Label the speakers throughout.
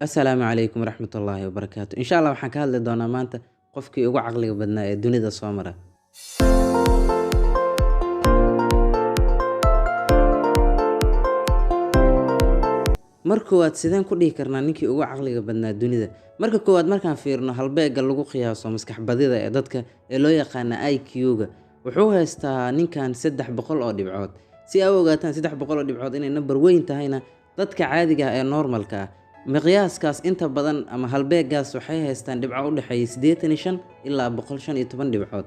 Speaker 1: Assalaamu calaykum waraxmatullaahi wabarakaatu. Insha Allah waxaan ka hadli doonaa maanta qofkii ugu caqliga badnaa ee dunida soo mara. Mar koowaad, sideen ku dhihi karnaa ninkii ugu caqliga badnaa dunida? Marka koowaad, markaan fiirno halbeegga lagu qiyaaso maskax badida ee dadka ee loo yaqaana IQ-ga, wuxuu haystaa ninkan 300 oo dhibcood. Si ay u ogaataan 300 oo dhibcood inay nambar weyn tahayna, dadka caadiga ah ee normalka ah miqyaaskaas inta badan ama halbeeggaas waxay haystaan dhibco u dhexeeya 85 ilaa 115 dhibcood.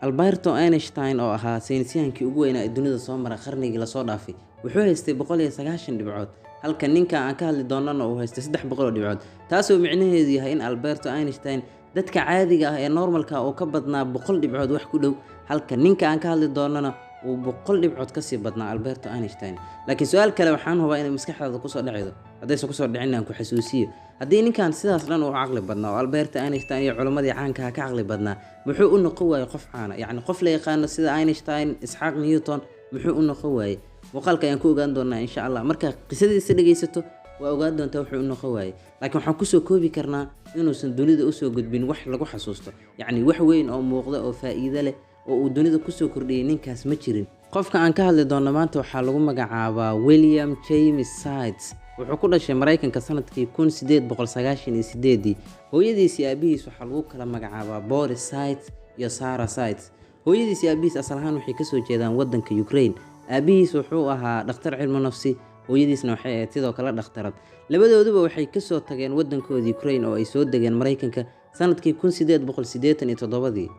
Speaker 1: Alberto Einstein, oo ahaa saynisyahankii ugu weynaa ee dunida soo mara qarnigii lasoo dhaafay, wuxuu haystay 190 dhibcood, halka ninka aan ka hadli doonana uu haystay 300 oo dhibcood, taasoo micnaheedu yahay in Alberto Einstein dadka caadiga ah ee normalka uu ka badnaa 100 dhibcood wax ku dhow, halka ninka aan ka hadli doonana uu 100 dhibcood kasii badnaa Alberto Einstein. Laakiin su-aal kale waxaan hubaa inay maskaxdaada kusoo dhacaydo, haddaysan kusoo dhicin aan ku xasuusiyo: haddii ninkan sidaas dhan uu caqli badnaa oo Alberto Einstein iyo culimmadii caankaha ka caqli badnaa, muxuu u noqon waayey qof caana, yacni qof la yaqaano sida Einstein, Isxaaq Newton, muxuu u noqon waayey? Muuqaalka ayaan ku ogaan doonaa insha Allah. Markaa qisadiisa dhegaysato waa ogaan doontaa wuxuu u noqon waayey, laakiin waxaan kusoo koobi karnaa inuusan dunida usoo gudbin wax lagu xasuusto, yacni wax weyn oo muuqda oo faa'iido leh oo uu dunida kusoo kordhiyey ninkaas ma jirin. Qofka aan ka hadli doono maanta waxaa lagu magacaabaa William James Sides. Wuxuu ku dhashay Maraykanka sanadkii 1898-dii. Hooyadiis iyo aabihiis waxaa lagu kala magacaabaa Boris Sides iyo Sarah Sides. Hooyadiis iyo aabihiis asal ahaan waxay kasoo jeedaan wadanka Ukraine. Aabihiis wuxuu ahaa dhakhtar cilmu nafsi, hooyadiisna waxay ahayd sidoo kale dhakhtarad. Labadooduba waxay kasoo tageen wadankooda Ukraine oo ay soo degeen Maraykanka sanadkii 1887-dii.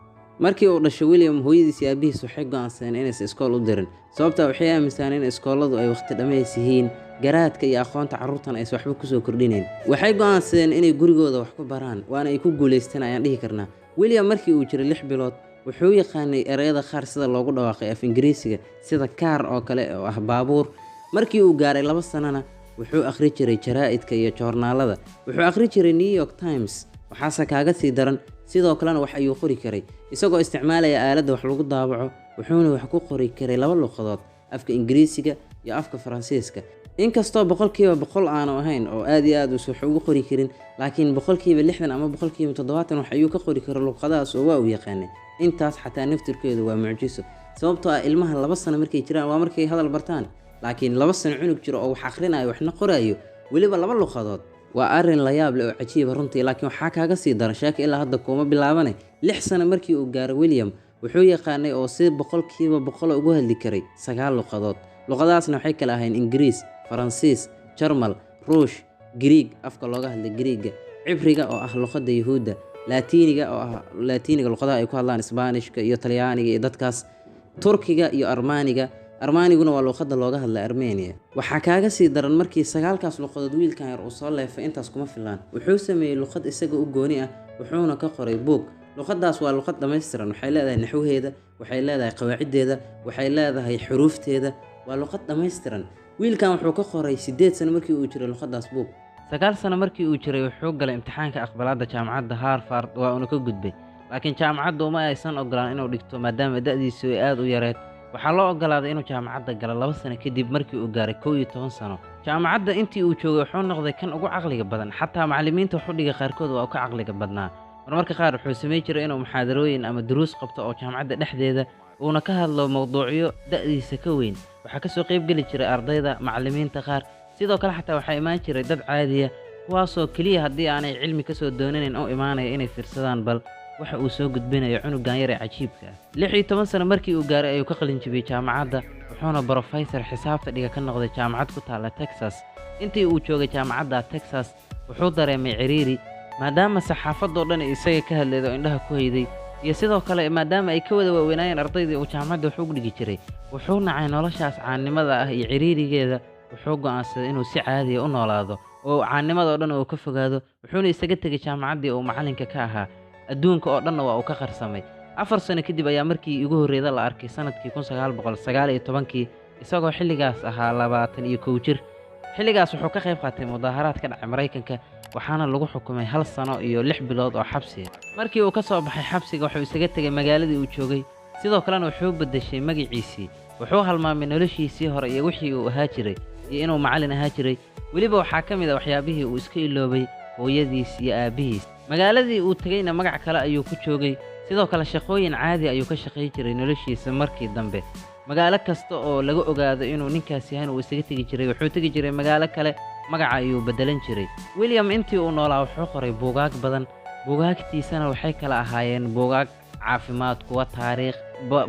Speaker 1: Markii uu dhashay William, hooyadiis iyo aabihiis waxay go'aansadeen inaysan iskool u dirin, sababtaa waxay aaminsaneen in iskooladu ay waqti dhammays yihiin, garaadka iyo aqoonta carruurtan aysan waxba kusoo kordhinayn. Waxay go'aansadeen inay gurigooda wax ku baraan, waana ay ku guulaysteen ayaan dhihi karnaa. William markii uu jiray 6 bilood wuxuu yaqaanay ereyada qaar sida loogu dhawaaqay af Ingiriisiga, sida car oo kale oo ah baabuur. Markii uu gaaray 2 sanana wuxuu akhri jiray jaraa'idka iyo joornaalada. Wuxuu akhri jiray New York Times. Waxaase kaaga sii daran, sidoo kalena wax ayuu qori karay isagoo isticmaalaya aaladda wax lagu daabaco, wuxuuna wax ku qori karay laba luqadood, afka Ingiriisiga iyo afka Faransiiska. Inkastoo 100% aanu ahayn oo aad iyo aad uusan wax ugu qori karin, laakiin 60% ama 70% wax ayuu ka qori kara luqadahaas oo waa uu yaqaanay. Intaas xataa naftirkeedu waa mucjiso, sababtoo ah ilmaha 2 sano markay jiraan waa markay hadal bartaan, laakiin 2 sano cunug jiro oo wax akhrinayo waxna qorayo, weliba laba luqadood, waa arrin la yaab leh oo cajiiba runtii. Laakiin waxaa kaaga sii daran, sheeka ilaa hadda kuuma bilaabane, 6 sano markii uu gaaro William wuxuu yaqaanay oo si 100% ugu hadli karay sagaal luqadood. Luqadahaasna waxay kala ahayn Ingiriis, Faransiis, Jarmal, Ruush, Giriig, afka looga hadlay Giriigga, Cibriga oo ah luqadda Yuhuudda, Laatiiniga oo ah Laatiiniga luqadaha ay ku hadlaan Isbaanishka iyo Talyaaniga iyo dadkaas, Turkiga iyo Armaaniga. Armaaniguna waa luqadda looga hadla Armenia. Waxaa kaaga sii daran, markii sagaalkaas luqadood wiilkan yar uu soo leefay, intaas kuma filaan, wuxuu sameeyey luqad isaga u gooni ah, wuxuuna ka qoray buug. Luqadaas waa luqad dhammaystiran, waxay leedahay naxwaheeda, waxay leedahay qawaaciddeeda, waxay leedahay xuruufteeda, waa luqad dhammaystiran. Wiilkan wuxuu ka qoray 8 sano markii uu jiray luqadaas buug. 9 sano markii uu jiray wuxuu galay imtixaanka aqbalaadda jaamacadda Harvard, waa uuna ka gudbay, laakiin jaamacaddu uma aysan ogolaan inuu dhigto maadaama da'diisu ay aada u yareed. Waxaa loo ogolaaday inuu jaamacadda galo 2 sano kadib markii uu gaaray 11 sano. Jaamacadda intii uu joogay wuxuu noqday kan ugu caqliga badan, xataa macallimiinta wax u dhigay qaarkood waa u ka caqliga badnaa. Marmarka qaar wuxuu samayn jiray inuu muxaadarooyin ama duruus qabto oo jaamacadda dhexdeeda uuna ka hadlo mowduucyo da'diisa ka weyn. Waxaa kasoo qayb geli jiray ardayda, macallimiinta qaar, sidoo kale xataa waxaa imaan jiray dad caadiya, kuwaasoo keliya haddii aanay cilmi kasoo doonanayn u imaanaya inay fiirsadaan bal waxa uu soo gudbinayo cunugan yar ee cajiibka ah. 16 sano markii uu gaaray ayuu ka qalin jibiyey jaamacadda, wuxuuna brofesor xisaabta dhiga ka noqday jaamacad ku taalla Texas. Intii uu joogay jaamacadda Texas wuxuu dareemay ciriiri, maadaama saxaafadoo dhan ay isaga ka hadleed oo indhaha ku hayday, iyo sidoo kale maadaama ay ka wada waaweynaayeen ardaydii uu jaamacadda wax ugu dhigi jiray. Wuxuu nacay noloshaas caannimada ah iyo ciriirigeeda. Wuxuu go'aansaday inuu si caadiya u noolaado oo caannimada oo dhan uu ka fogaado, wuxuuna isaga tegey jaamacaddii uu macallinka ka ahaa, adduunka oo dhanna waa uu ka qarsamay. 4 sano kadib ayaa markii ugu horreyda la arkay sanadkii 1919-kii, isagoo xilligaas ahaa 21 jir. Xilligaas wuxuu ka qayb qaatay mudaaharaad ka dhacay Maraykanka, waxaana lagu xukumay hal sano iyo 6 bilood oo xabsiga. Markii uu ka soo baxay xabsiga wuxuu isaga tegey magaaladii uu joogay, sidoo kalena wuxuu beddeshay magaciisii. Wuxuu halmaamay noloshiisii hore iyo wixii uu ahaa jiray. iyo inuu macallin ahaa jiray. Weliba waxaa ka mid a waxyaabihii uu iska iloobay hooyadiis iyo aabbihiis. Magaaladii uu tegeyna magac kale ayuu ku joogay. Sidoo kale shaqooyin caadi ayuu ka shaqay jiray noloshiisa markii dambe. Magaalo kasta oo laga ogaado inuu ninkaas yahay uu isaga tegi jiray, wuxuu tegi jiray magaalo kale, magaca ayuu beddelan jiray. William intii uu noolaa wuxuu qoray buugaag badan. Buugaagtiisana waxay kala ahaayeen buugaag caafimaad, kuwa taariikh,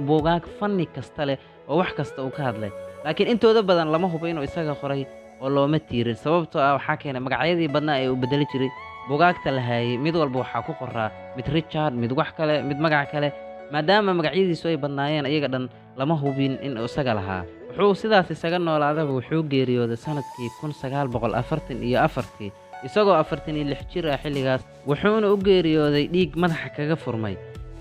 Speaker 1: buugaag fanni kasta leh oo wax kasta uu ka hadlay. Laakiin intooda badan lama hubo inuu isaga qoray oo looma tiirin, sababtoo ah waxaa keenay magacyadii badnaa ee uu beddeli jiray. Buugaagta la haayay mid walba waxaa ku qoraa mid Richard, mid wax kale, mid magac kale. Maadaama magacyadiisu ay badnaayeen, iyaga dhan lama hubin in isaga lahaa. Wuxuu sidaas isaga noolaadaba wuxuu geeriyooday sanadkii 1944-tii, isagoo 46 jir ah xilligaas, wuxuuna u geeriyooday dhiig madaxa kaga furmay.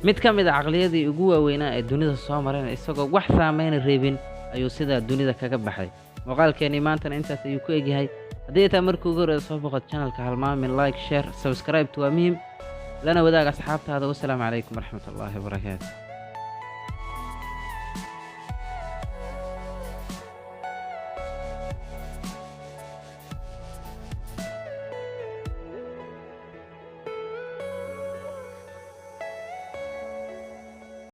Speaker 1: Mid ka mid a caqliyadii ugu waaweynaa ee dunida soo marayna isagoo wax saameyna reebin ayuu sidaa dunida kaga baxay. Muuqaalkeenii maantana intaas ayuu ku egyahay. Haddii ay tahay markii ugu horreeda soo boqod channelka, halmaamin like, share, subscribe waa muhiim, lana wadaag asxaabtaada. Wasalaamu calaykum waraxmatullaahi wabarakaatu.